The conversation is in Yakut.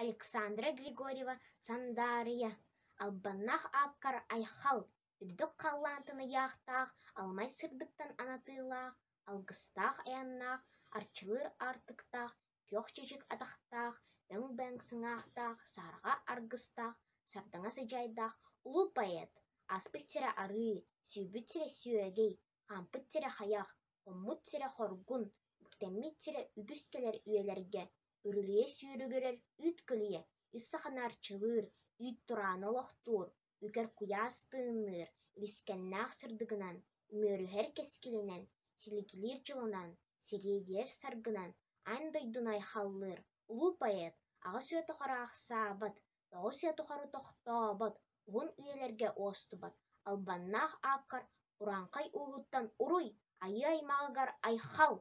Александра Григорьева Сандаарыйа, Албаннаах ааккар айхал, үрдүк халлаантан ыйаахтаах, аламай сырдыктан анатыылаах, алгыстаах айаннаах, арчылыыр аартыктаах, күөх чэчик атахтаах, өҥ-бэҥ сыҥаахтаах, саһарҕа аргыстаах, сардаҥа сыдьаайдаах улуу поэт, ааспыт сирэ арыы, сүүйбүт сирэ сүөгэй, хаампыт сирэ хайах, хоммут сирэ хоргун, үктэммит сирэ үгүс кэлэр үйэлэргэ, үрүлүйэ сүүрүгүрэр үүт көлүйэ, үс саханы арчылыыр, үүт турааны олохтуур, үкэр куйаас тыынныыр, үлүскэннээх сырдыгынан, үмүөрүһэр кэскилинэн, силигилиир дьолунан, сириэдийэр саргынан аан дойдуну айхаллыыр улуу поэт 8 үйэ тухары ахсаабат, 9 үйэ тухары тохтообот, уһун үйэлэргэ уостубат албаннаах ааккар урааҥхай ууһуттан уруй, айыы аймаҕыгар айхал!